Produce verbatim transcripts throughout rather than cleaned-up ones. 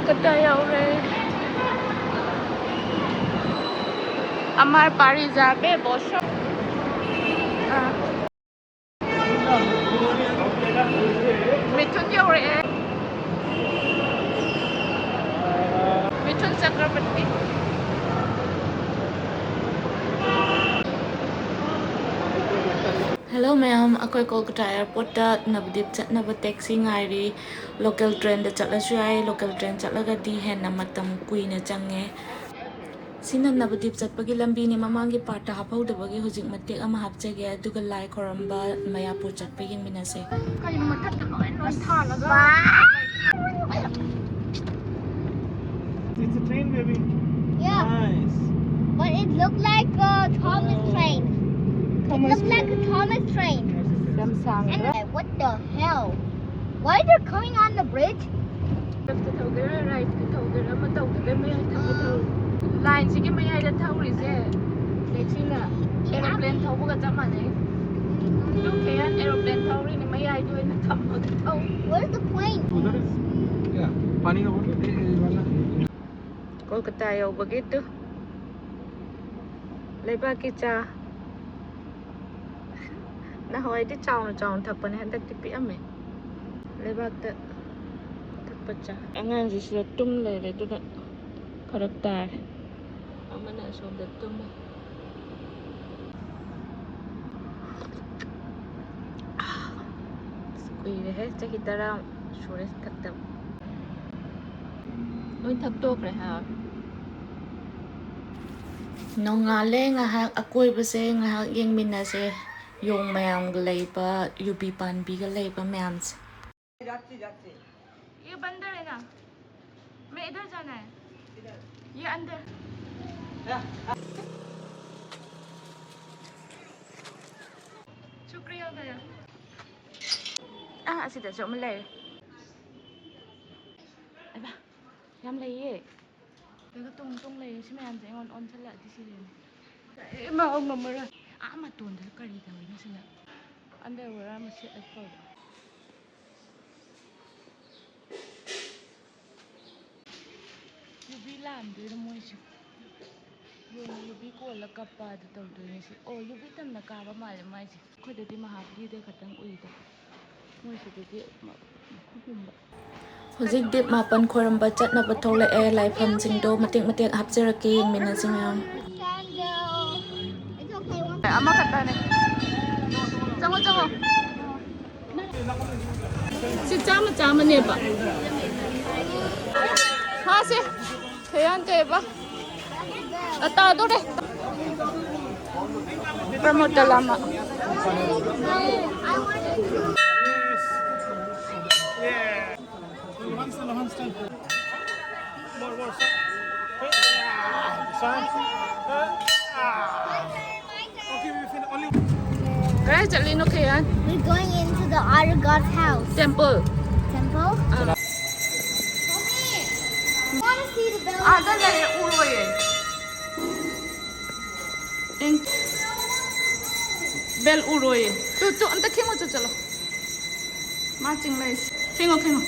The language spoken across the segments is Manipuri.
ꯀꯗꯥꯏ ꯌꯧꯔꯦ? ꯑꯃꯥꯔ ꯄꯥꯔꯤ ꯖꯥꯕꯦ ꯕꯣꯁꯣ꯫ ꯑꯥ꯫ ꯃꯤꯊꯨꯟ ꯌꯧꯔꯛꯑꯦ꯫ ꯃꯤꯊꯨꯟ ꯆꯀ꯭ꯔꯕꯔꯇꯤ꯫ Hello ꯃꯌꯥꯝ, ꯑꯩꯈꯣꯏ ꯀꯣꯜꯀꯇꯥ ꯑꯦꯌꯥꯔꯄꯣꯔꯠꯇ ꯅꯕꯗꯤꯞ ꯆꯠꯅꯕ ꯇꯦꯛꯁꯤ ꯉꯥꯏꯔꯤ꯫ ꯂꯣꯀꯦꯜ ꯇ꯭ꯔꯦꯟꯗ ꯆꯠꯂꯁꯨ ꯌꯥꯏ, ꯂꯣꯀꯦꯜ ꯇ꯭ꯔꯦꯟ ꯆꯠꯂꯒꯗꯤ ꯍꯦꯟꯅ ꯃꯇꯝ ꯀꯨꯏꯅ ꯆꯪꯉꯦ꯫ ꯁꯤꯅ ꯅꯕꯗꯤꯞ ꯆꯠꯄꯒꯤ ꯂꯝꯕꯤꯅꯤ꯫ ꯃꯃꯥꯡꯒꯤ ꯄꯥꯔꯠꯇ ꯍꯥꯞꯍꯧꯗꯕꯒꯤ ꯍꯧꯖꯤꯛ ꯃꯇꯦꯛ ꯑꯃ ꯍꯥꯞꯆꯒꯦ, ꯑꯗꯨꯒ ꯂꯥꯏ ꯈꯣꯏꯔꯝꯕ ꯃꯌꯥꯄꯨꯔ ꯆꯠꯄ ꯌꯦꯡꯃꯤꯟꯅꯁꯦ꯫ ꯀꯩꯅꯣ ꯃꯊꯛꯇ ꯂꯣꯏ ꯂꯣꯏ ꯊꯥꯜꯂꯒ? It's a train, baby. Yeah. Nice. But it looked like a Thomas train. It looked like a Thomas train. ꯌꯥꯝ ꯁꯥꯡꯗ꯭ꯔꯥ? And what the hell? Why they're coming on the bridge? Left ꯊꯧꯒꯦꯔꯥ, right ꯊꯧꯒꯦꯔꯥ, ꯑꯃ ꯇꯧꯒꯦꯔꯥ, ꯃꯌꯥꯏ ꯊꯧꯒꯦ ꯊꯧ-, line ꯁꯤꯒꯤ ꯃꯌꯥꯏꯗ ꯊꯧꯔꯤꯁꯦ taxi ꯅ aeroplane ꯊꯧꯕꯒ ꯆꯞ ꯃꯥꯟꯅꯩ꯫ Look here, aeroplane ꯊꯧꯔꯤꯅꯦ, ꯃꯌꯥꯏꯗ ꯑꯣꯏꯅ ꯊꯝꯃꯒ ꯊꯧ꯫ Where's the plane? उधर है। क्या? पानी का बोतल? ये, ये वाला। ꯀꯣꯜꯀꯇꯥ ꯌꯧꯕꯒꯤ ꯇꯨ ꯂꯩꯕꯥꯛꯀꯤ ꯆꯥ꯫ ꯅꯍꯥꯟꯋꯥꯏꯗꯤ ꯆꯥꯎꯅ ꯆꯥꯎꯅ ꯊꯛꯄꯅꯦ, ꯍꯟꯗꯛꯇꯤ ꯄꯤꯛꯑꯝꯃꯦ꯫ ꯂꯩꯕꯥꯛꯇ ꯊꯛꯄ ꯆꯥ꯫ ꯑꯉꯥꯡꯁꯦ ꯁꯤꯗ ꯇꯨꯝ ꯂꯩꯔꯦ, ꯑꯗꯨꯅ ꯐꯔꯛ ꯇꯥꯔꯦ꯫ ꯑꯃꯅ ꯑꯁꯣꯝꯗ ꯇꯨꯝꯃꯦ꯫ ꯑꯁ, ꯀꯨꯏꯔꯦꯍꯦ, ꯆꯍꯤ ꯇꯔꯥ ꯁꯨꯔꯦ ꯊꯛꯇꯕ꯫ ꯂꯣꯏ ꯊꯛꯇꯣꯛꯈ꯭ꯔꯦ ꯍꯥ꯫ ꯅꯣꯡꯉꯥꯜꯂꯦ, ꯉꯥꯏꯍꯥꯛ ꯑꯀꯣꯏꯕꯁꯦ ꯉꯥꯏꯍꯥꯛ ꯌꯦꯡꯃꯤꯟꯅꯁꯦ꯫ ꯌꯣꯡ ꯃꯌꯥꯝꯒ ꯂꯩꯕ, ꯌꯨꯕꯤ ꯄꯥꯟꯕꯤꯒ ꯂꯩꯕ ꯃꯌꯥꯝꯁꯦ꯫ ये बंदर है ना, मैं इधर जाना है। ये अंदर। शुक्रिया भैया। ꯑꯥ, ꯑꯁꯤꯗꯁꯨ ꯑꯃ ꯂꯩꯔꯦ꯫ ꯑꯩꯃꯥ, ꯌꯥꯝ ꯂꯩꯌꯦ꯫ ꯑꯗꯨꯒ ꯇꯣꯡ ꯇꯣꯡ ꯂꯩꯔꯦ꯫ ꯁꯤ ꯃꯌꯥꯝꯁꯦ ꯑꯩꯉꯣꯟꯗ ꯑꯣꯟꯁꯤꯜꯂꯛꯑꯗꯤ ꯁꯤꯔꯦꯅꯦ꯫ ꯏꯃꯥ, ꯑꯧ, ꯉꯝꯃꯔꯣꯏ꯫ ꯑꯥ ꯃꯇꯣꯟꯗ ꯀꯔꯤ ꯇꯧꯔꯤꯅꯣ ꯁꯤꯅ? Underwear ꯑꯃ ꯁꯦꯠꯂ ꯐꯕ꯫ ꯂꯥꯝꯗꯣꯏꯔꯣ ꯃꯣꯏꯁꯦ? ꯌꯦꯡꯉꯣ, ꯌꯨꯕꯤ ꯀꯣꯜꯂ ꯀꯞꯄ ꯑꯗꯨ ꯇꯧꯗꯣꯏꯅꯦ ꯁꯤ꯫ ꯑꯣ, ꯌꯨꯕꯤ ꯇꯝꯅ ꯀꯥꯕ ꯃꯥꯜꯂꯦ ꯃꯥꯏꯁꯦ꯫ ꯑꯩꯈꯣꯏꯗꯗꯤ ꯃꯍꯥꯕꯂꯤꯗ ꯈꯛꯇꯪ ꯎꯏꯗ꯫ ꯃꯣꯏꯁꯤꯗꯗꯤ ꯃ-, ꯃꯈꯨꯒꯨꯝꯕ꯫ ꯍꯧꯖꯤꯛ ꯗꯤꯞ ꯃꯥꯄꯟ ꯈꯣꯏꯔꯝꯕ ꯆꯠꯅꯕ ꯊꯣꯛꯂꯛꯑꯦ꯫ ꯂꯥꯏꯐꯝꯁꯤꯡꯗꯣ ꯃꯇꯦꯛ ꯃꯇꯦꯛ ꯍꯥꯞꯆꯔꯛꯀꯦ, ꯌꯦꯡꯃꯤꯟꯅꯁꯤ ꯃꯌꯥꯝ꯫ ꯑꯃꯈꯛꯇꯅꯦ꯫ ꯆꯪꯉꯣ, ꯆꯪꯉꯣ꯫ ꯁꯤ ꯆꯥꯝꯃ ꯆꯥꯝꯃꯅꯦꯕ꯫ ꯍꯥ, ꯁꯦ꯫ ꯀꯌꯥꯟ ꯀꯩꯕ? ꯑ, ꯇꯥꯗꯣꯔꯦ꯫ ꯄ꯭ꯔꯃꯣꯗ ꯂꯥꯃ꯫ ꯀꯗꯥꯏ ꯆꯠꯂꯤꯅꯣ, ꯈꯦꯌꯥꯟ? We're going into the other god's house. Temple. Temple? Ah. Wanna see the bell? ꯑꯥꯗ ꯂꯩꯌꯦ, ꯎꯔꯣꯏꯌꯦ꯫ ꯕꯦꯜ ꯎꯔꯣꯏꯌꯦ꯫ ꯇꯨ, ꯇꯨ, ꯑꯝꯇ ꯈꯤꯡꯉꯨ ꯆꯣ, ꯆꯠꯂꯣ꯫ ꯃꯥ ꯆꯤꯡ ꯂꯩꯁꯤ꯫ ꯈꯤꯡꯉꯣ, ꯈꯤꯡꯉꯣ꯫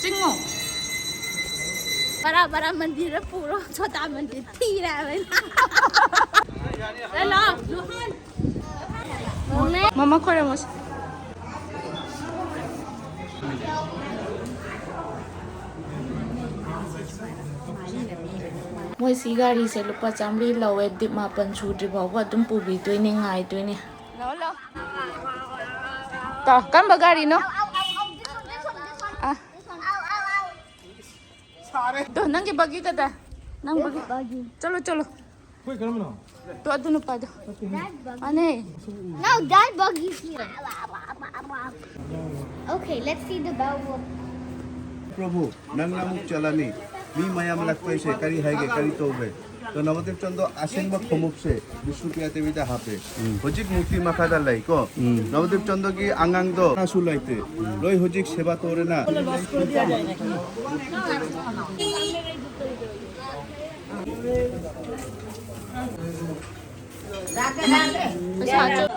ꯆꯤꯡꯉꯣ꯫ ꯕꯔꯥ ꯕꯔꯥ ꯃꯟꯗꯤꯔꯗ ꯄꯨꯔꯣ, ꯁꯣꯇꯥ ꯃꯟꯗꯤꯔ ꯊꯤꯔꯦ ꯍꯥꯏꯕ ꯑꯩꯅ꯫ ꯆꯠꯂꯣ, ꯂꯨꯍꯟ꯫ ꯃꯃꯥ ꯈꯣꯏꯔꯝꯃꯣꯁꯦ꯫ ꯃꯣꯏ ꯁꯤ ꯒꯥꯔꯤꯁꯦ ꯂꯨꯄꯥ ꯆꯥꯝꯃꯔꯤ ꯂꯧꯋꯦ, ꯗꯤꯞ ꯃꯥꯄꯟ ꯁꯨꯗ꯭ꯔꯤ ꯐꯥꯎꯕ ꯑꯗꯨꯝ ꯄꯨꯕꯤꯗꯣꯏꯅꯦ, ꯉꯥꯏꯗꯣꯏꯅꯦ꯫ ꯂꯥꯛꯑꯣ, ꯂꯥꯛꯑꯣ꯫ ꯀ-, ꯀꯔꯝꯕ ꯒꯥꯔꯤꯅꯣ? ꯑꯥ꯫ ꯑꯗꯣ ꯅꯪꯒꯤ ꯕꯒꯤ ꯀꯗꯥꯏ? ꯅꯪ ꯕꯒꯤ꯫ ꯆꯠꯂꯣ, ꯆꯠꯂꯣ꯫ ꯑꯩꯈꯣꯏ ꯀꯔꯝꯕꯅꯣ? ꯇꯣ, ꯑꯗꯨ ꯅꯨꯄꯥꯗꯣ꯫ ꯃꯥꯅꯦ꯫ No, that buggy is here. Okay, let's see the bell. ꯄ꯭ꯔꯚꯨ, ꯅꯪꯅ ꯑꯃꯨꯛ ꯆꯠꯂꯝꯃꯤ꯫ ꯃꯤ ꯃꯌꯥꯝ ꯂꯥꯛꯄꯩꯁꯦ ꯀꯔꯤ ꯍꯥꯏꯒꯦ, ꯀꯔꯤ ꯇꯧꯒꯦ? ꯇꯣ ꯅꯕꯗꯤꯞ ꯆꯟꯗꯣ ꯑꯁꯦꯡꯕ ꯈꯣꯡꯎꯞꯁꯦ ꯕꯤꯁꯅꯨꯄ꯭ꯔꯤꯌꯥ ꯗꯦꯕꯤꯗ ꯍꯥꯞꯄꯦ꯫ ꯎꯝ꯫ ꯍꯧꯖꯤꯛ ꯃꯨꯔꯇꯤ ꯃꯈꯥꯗ ꯂꯩꯀꯣ꯫ ꯎꯝ꯫ ꯅꯕꯗꯤꯞ ꯆꯟꯗꯣꯒꯤ ꯑꯉꯥꯡꯗꯣ ꯀꯅꯥꯁꯨ ꯂꯩꯇꯦ꯫ ꯎꯝ꯫ ꯂꯣꯏ ꯍꯧꯖꯤꯛ ꯁꯦꯕꯥ ꯇꯧꯔꯦꯅ꯫ ꯄꯩꯁꯥ ꯆꯠ-,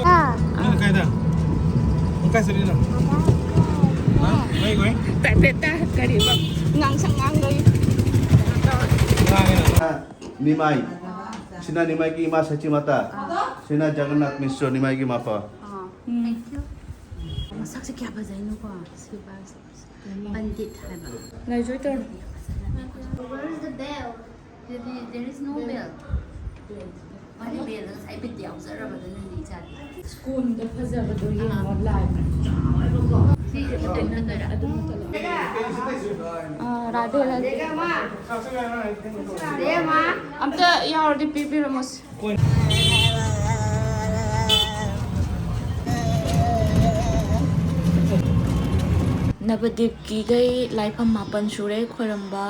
ꯍꯥ? ꯅꯪ ꯀꯥꯏꯗ? ꯀꯥꯏ ꯆꯠꯂꯤꯅꯣ? ꯍꯥ? ꯀꯥꯏ ꯀꯥꯏ? ꯄ꯭ꯔꯥꯏꯚꯦꯠꯇ ꯀꯔꯤꯕ ꯉꯥꯡꯁꯪ ꯉꯥꯡꯗꯣꯏ? ꯉꯥꯡꯉꯦ ꯅꯪ꯫ ꯅꯤꯃꯥꯏ꯫ ꯁꯤꯅ ꯅꯤꯃꯥꯏꯒꯤ ꯏꯃꯥ ꯁꯆꯤꯃꯥꯇꯥ꯫ ꯁꯤꯅ ꯖꯒꯟꯅꯥꯊ ꯃꯤꯁ꯭ꯔ, ꯅꯤꯃꯥꯏꯒꯤ ꯃꯄꯥ꯫ ꯎꯝ꯫ ꯃꯁꯛꯁꯦ ꯀꯌꯥ ꯐꯖꯩꯅꯣꯀꯣ꯫ ꯁꯤ ꯕꯥꯁ ꯄꯟꯗꯤꯠ ꯍꯥꯏꯕ꯫ ꯂꯥꯏꯖꯣꯏ ꯇꯧꯔꯣ꯫ Where is the bell? There is no bell. ꯃꯥꯗꯤ bell ꯉꯁꯥꯏ ꯕꯤꯠ ꯌꯥꯎꯖꯔꯕꯗꯨꯅꯅꯦ ꯏꯆꯥꯗꯤ꯫ ꯁ꯭ꯀꯨꯜꯗ ꯐꯖꯕꯗꯣ ꯌꯦꯡꯉꯣ, ꯂꯥꯏ ꯃꯆꯥ ꯑꯣꯏꯕꯀꯣ꯫ ꯁꯤ ꯑꯗꯨꯝ ꯅꯠꯇꯣꯏꯔꯥ? ꯑꯗꯨꯝ ꯅꯠꯇꯣꯏꯔꯥ? ꯑꯥ, ꯔꯥꯙꯦ, ꯔꯥꯙꯦ꯫ ꯑꯝꯇ ꯌꯥꯎꯔꯗꯤ ꯄꯤꯕꯤꯔꯝꯃꯣꯁꯦ꯫ ꯅꯕꯗꯤꯞꯀꯤꯈꯩ ꯂꯥꯏꯐꯝ ꯃꯥꯄꯟ ꯁꯨꯔꯦ ꯈꯣꯏꯔꯝꯕ꯫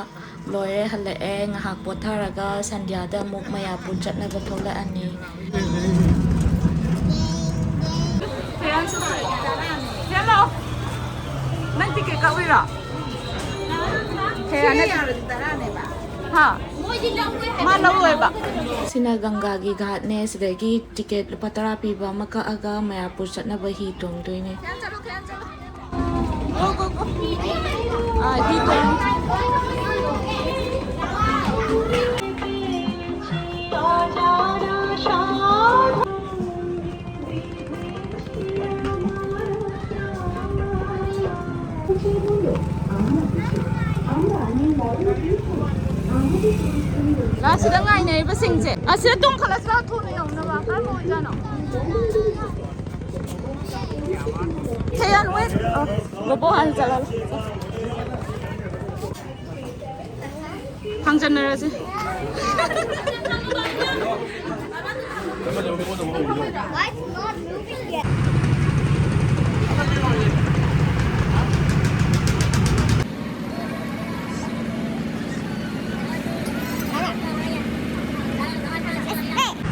ꯂꯣꯏꯔꯦ, ꯍꯜꯂꯛꯑꯦ꯫ ꯉꯥꯏꯍꯥꯛ ꯄꯣꯊꯥꯔꯒ ꯁꯟꯙ꯭ꯌꯥꯗ ꯑꯃꯨꯛ ꯃꯌꯥꯄꯨꯔ ꯆꯠꯅꯕ ꯊꯣꯛꯂꯛꯑꯅꯤ꯫ ꯍꯦꯜꯂꯣ, ꯅꯪ ꯇꯤꯀꯦꯠ ꯀꯛꯎꯏꯔꯣ? ꯍꯦ, ꯅꯪ ꯍꯥ? ꯃꯥ ꯂꯧꯔꯣꯏꯕ꯫ ꯁꯤꯅ ꯒꯪꯒꯥꯒꯤ ꯘꯥꯠꯅꯦ꯫ ꯁꯤꯗꯒꯤ ꯇꯤꯀꯦꯠ ꯂꯨꯄꯥ ꯇꯔꯥ ꯄꯤꯕ ꯑꯃ ꯀꯛꯑꯒ ꯃꯌꯥꯄꯨꯔ ꯆꯠꯅꯕ ꯍꯤ ꯇꯣꯡꯗꯣꯏꯅꯦ꯫ ꯂꯥꯁꯤꯗ ꯉꯥꯏꯅꯔꯤꯕꯁꯤꯡꯁꯦ ꯑꯁꯤꯗ ꯇꯣꯡꯈꯠꯂꯁꯤꯔ? ꯊꯨꯅ ꯌꯧꯅꯕ꯫ ꯀꯔꯝꯕ ꯑꯣꯏꯖꯥꯠꯅꯣ? ꯊꯦꯌꯥꯟ ꯋꯦꯠ꯫ ꯑ, ꯕꯣꯕꯣ ꯍꯥꯟꯅ ꯆꯠꯍꯜꯂꯣ꯫ ꯊꯥꯡꯖꯟꯅꯔꯁꯦ꯫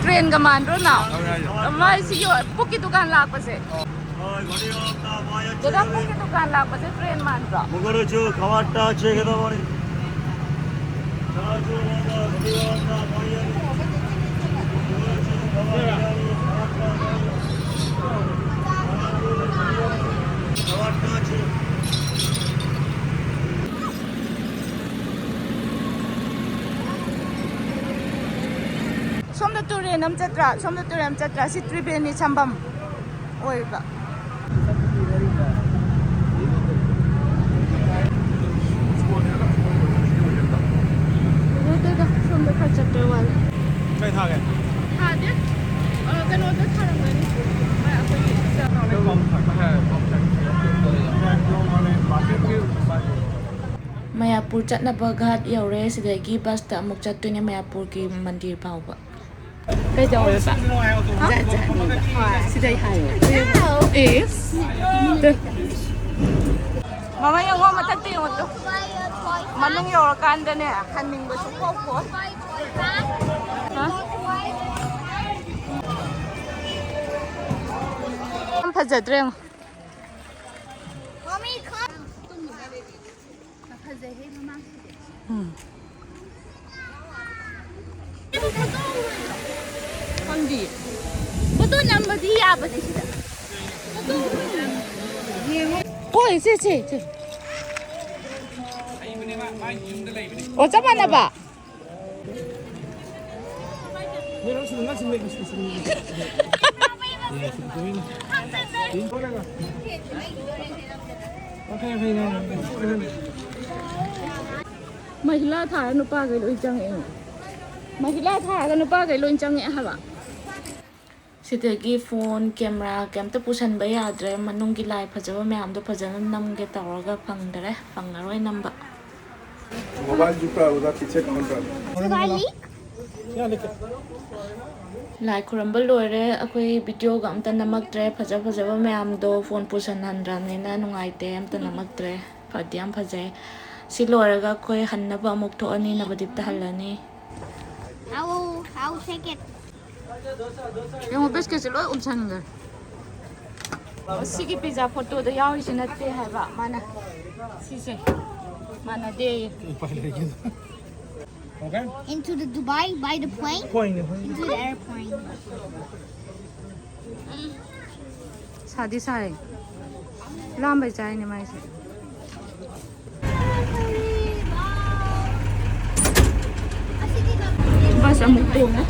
ꯇ꯭ꯔꯦꯟꯒ ꯃꯥꯟꯗ꯭ꯔꯣ ꯅꯥꯎ? ꯃꯥꯏꯁꯤ ꯌꯣ-, ꯄꯨꯛꯀꯤ ꯗꯨꯀꯥꯟ ꯂꯥꯛꯄꯁꯦ꯫ ꯗꯗꯥ, ꯄꯨꯛꯀꯤ ꯗꯨꯀꯥꯟ ꯂꯥꯛꯄꯁꯦ ꯇ꯭ꯔꯦꯟ ꯃꯥꯟꯗ꯭ꯔꯣ? ꯃꯨꯒꯔ ꯆꯨ ꯈꯋꯥꯇꯥ ꯆꯦꯒꯗ ꯋꯥꯔꯤ꯫ ꯅꯝ ꯆꯠꯇ꯭ꯔꯥ? ꯁꯣꯝꯗ ꯇꯨꯔꯦꯜ ꯆꯠꯇ꯭ꯔꯥ? ꯁꯤ ꯇ꯭ꯔꯤꯕꯦꯅꯤ ꯁꯝꯕꯝ ꯑꯣꯏꯕ꯫ ꯑꯗꯨꯗ ꯁꯣꯝꯗ ꯈꯔ ꯆꯠꯄꯩ ꯋꯥꯅꯤ꯫ ꯀꯩ ꯊꯥꯒꯦ? ꯊꯥꯗꯦ꯫ ꯑ, ꯀꯩꯅꯣꯗ ꯊꯥꯔꯝꯒꯅꯤ꯫ ꯑꯩꯈꯣꯏꯒꯤ ꯃꯌꯥꯄꯨꯔ ꯆꯠꯅꯕ ꯘꯥꯠ ꯌꯧꯔꯦ꯫ ꯁꯤꯗꯒꯤ ꯕꯁꯇ ꯑꯃꯨꯛ ꯆꯠꯇꯣꯏꯅꯦ ꯃꯌꯥꯄꯨꯔꯒꯤ ꯃꯟꯗꯤꯔ ꯐꯥꯎꯕ꯫ ꯀꯩꯗꯧꯋꯦꯕ? ꯖꯥꯠ ꯖꯥꯠꯅꯦꯕ꯫ ꯁꯤꯗꯩ ꯍꯥꯏꯌꯣ꯫ ꯏꯁ꯫ ꯃꯃꯥ ꯌꯦꯡꯉꯣ, ꯃꯊꯛꯇ ꯌꯦꯡꯉꯣ ꯇꯨ꯫ ꯃꯅꯨꯡ ꯌꯧꯔꯀꯥꯟꯗꯅꯦ, ꯍꯟꯅꯤꯡꯕꯁꯨ ꯄꯣꯛ ꯄꯣꯛ꯫ ꯍꯥ? ꯌꯥꯝ ꯐꯖꯗ꯭ꯔꯦ ꯌꯦꯡꯉꯣ꯫ ꯎꯝ꯫ ꯈꯪꯗꯤꯌꯦ꯫ ꯐꯣꯇꯣ ꯅꯝꯕꯗꯤ ꯌꯥꯕꯅꯦ ꯁꯤꯗ꯫ ꯍꯣꯏ, ꯁꯦ, ꯁꯦ, ꯁꯦ꯫ ꯑꯣ, ꯆꯞ ꯃꯥꯟꯅꯕ? ꯃꯍꯤꯂꯥ ꯊꯥꯔ ꯅꯨꯄꯥꯈꯩ ꯂꯣꯏ ꯆꯪꯉꯛꯑꯦ꯫ ꯃꯍꯤꯂꯥ ꯊꯥꯔꯒ ꯅꯨꯄꯥꯈꯩ ꯂꯣꯏ ꯆꯪꯉꯛꯑꯦ ꯍꯥꯏꯕ꯫ ꯁꯤꯗꯒꯤ ꯐꯣꯟ, ꯀꯦꯃꯦꯔꯥ ꯀꯩꯝꯇ ꯄꯨꯁꯟꯕ ꯌꯥꯗ꯭ꯔꯦ꯫ ꯃꯅꯨꯡꯒꯤ ꯂꯥꯏ ꯐꯖꯕ ꯃꯌꯥꯝꯗꯣ ꯐꯖꯅ ꯅꯝꯒꯦ ꯇꯧꯔꯒ ꯐꯪꯗꯔꯦ, ꯐꯪꯉꯔꯣꯏ ꯅꯝꯕ꯫ मोबाइल जुटा उधर पीछे काउंटर। ꯂꯥꯏ ꯈꯨꯔꯝꯕ ꯂꯣꯏꯔꯦ꯫ ꯑꯩꯈꯣꯏ ꯚꯤꯗꯤꯑꯣꯒ ꯑꯝꯇ ꯅꯝꯃꯛꯇ꯭ꯔꯦ꯫ ꯐꯖ ꯐꯖꯕ ꯃꯌꯥꯝꯗꯣ ꯐꯣꯟ ꯄꯨꯁꯟꯍꯟꯗ꯭ꯔꯕꯅꯤꯅ ꯅꯨꯡꯉꯥꯏꯇꯦ, ꯑꯝꯇ ꯅꯝꯃꯛꯇ꯭ꯔꯦ꯫ ꯐꯗꯤ ꯌꯥꯝ ꯐꯖꯩ꯫ ꯁꯤ ꯂꯣꯏꯔꯒ ꯑꯩꯈꯣꯏ ꯍꯟꯅꯕ ꯑꯃꯨꯛ ꯊꯣꯛꯑꯅꯤ, ꯅꯕꯗꯤꯞꯇ ꯍꯜꯂꯅꯤ꯫ I will, I will take it. ꯌꯦꯡꯉꯣ, ꯕꯤꯁꯀꯤꯠꯁꯦ ꯂꯣꯏ ꯎꯞꯁꯟꯈ꯭ꯔꯦ꯫ ꯑꯣ, ꯁꯤꯒꯤ ꯄꯤꯖꯥ ꯐꯣꯇꯣꯗ ꯌꯥꯎꯔꯤꯁꯤ ꯅꯠꯇꯦ ꯍꯥꯏꯕ ꯃꯥꯅ꯫ ꯁꯤꯁꯦ ꯃꯥꯟꯅꯗꯦꯌꯦ꯫ ꯎꯄꯥꯏ ꯂꯩꯇꯦ꯫ Okay? Into the Dubai by the plane? Plane, plane. Into the airplane. ꯁꯥꯗꯤ ꯁꯥꯏ꯫ ꯂꯥꯝꯕꯩ ꯆꯥꯏꯅꯦ ꯃꯥꯏꯁꯦ꯫ ꯕꯁ ꯑꯃꯨꯛ ꯇꯣꯡꯉꯦ꯫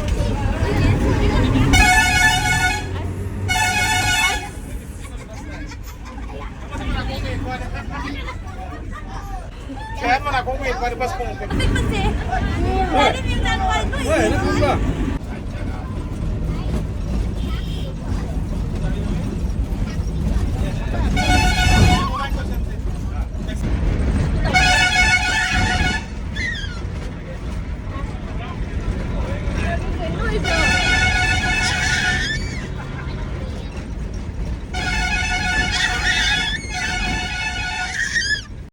¿Qué pasa con el tema?